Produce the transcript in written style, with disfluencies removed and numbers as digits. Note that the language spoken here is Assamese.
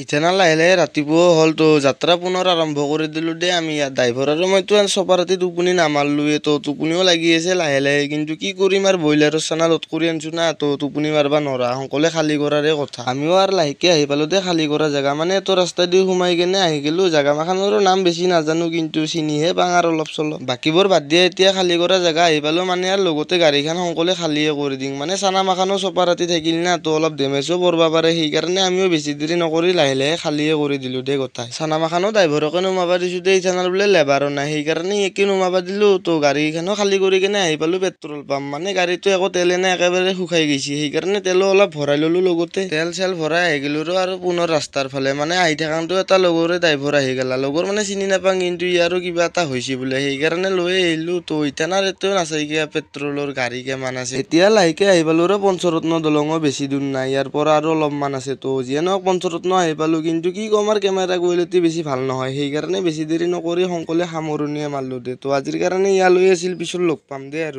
ইথানা লাহে লাহে ৰাতিপুৱাও হ'ল, তো যাত্ৰা পুনৰ আৰম্ভ কৰি দিলোঁ দেই আমি। ইয়াত ড্ৰাইভাৰ আৰু মইতো চপাৰ ৰাতি টোপনি নামাৰিলোৱে, তো টোপনিও লাগি আছে লাহে লাহে, কিন্তু কি কৰিম আৰু ব্ৰইলাৰৰ চানা লোড কৰি আনিছোঁ না, তো টোপনি মাৰবা নৰা, সোনকালে খালী কৰাৰে কথা। আমিও আৰু লাহেকে আহি পালোঁ দেই খালী কৰা জেগা, মানে তো ৰাস্তা দি সোমাই কেনে আহি গ'লো। জেগা মাখানৰো নাম বেছি নাজানো, কিন্তু চিনিহে পাওঁ আৰু অলপ চলপ। বাকীবোৰ বাদ দিয়ে এতিয়া খালী কৰা জেগা আহি পালোঁ, মানে আৰু লগতে গাড়ীখন সোনকালে খালীয়ে কৰি দিম, মানে চানা মাখানো চপা ৰাতি থাকিল না, তো অলপ ডেমেজো পৰবা পাৰে, সেইকাৰণে আমিও বেছি দেৰি নকৰি লাহে লাহে খালীয়ে কৰি দিলোঁ দেই গোটাই। চানা মাখানো ড্ৰাইভাৰকে নমাবা দিছোঁ দেই, ইথানাৰ বোলে লেবাৰো নাই, সেইকাৰণে একে নমাবা দিলোঁ। তো গাড়ীখনো খালী কৰি কেনে আহি পালোঁ পেট্ৰল পাম্প, মানে গাড়ীটো একো তেলে নাই, একেবাৰে শুকাই গৈছে, সেইকাৰণে তেলো অলপ ভৰাই ল'লোঁ লগতে। তেল চেল ভৰাই আহি গ'লোঁ আৰু পুনৰ ৰাস্তাৰ ফালে, মানে আহি থাকোঁতেও এটা লগৰে ড্ৰাইভাৰ আহি গ'লা, লগৰ মানে চিনি নাপাওঁ, কিন্তু ইয়াৰো কিবা এটা হৈছে বোলে, সেইকাৰণে লৈ আহিলোঁ। তো ইথানাৰ এইটো নাচাই পেট্ৰলৰ গাড়ী কিমান আছে। এতিয়া লাহেকে আহি পালোঁ আৰু পঞ্চৰত্ন দলঙো বেছি দূৰ নাই, ইয়াৰ পৰা আৰু অলপমান আছে। তো যিয়ে নহওক পঞ্চৰত্ন আহি পালোঁ, কিন্তু কি ক'ম আৰু কেমেৰা কোৱালিটি বেছি ভাল নহয়, সেইকাৰণে বেছি দেৰি নকৰি সোনকালে সামৰণিয়ে মাৰিলোঁ দে। তো আজিৰ কাৰণে ইয়ালৈ আছিল, পিছত লগ পাম দে আৰু।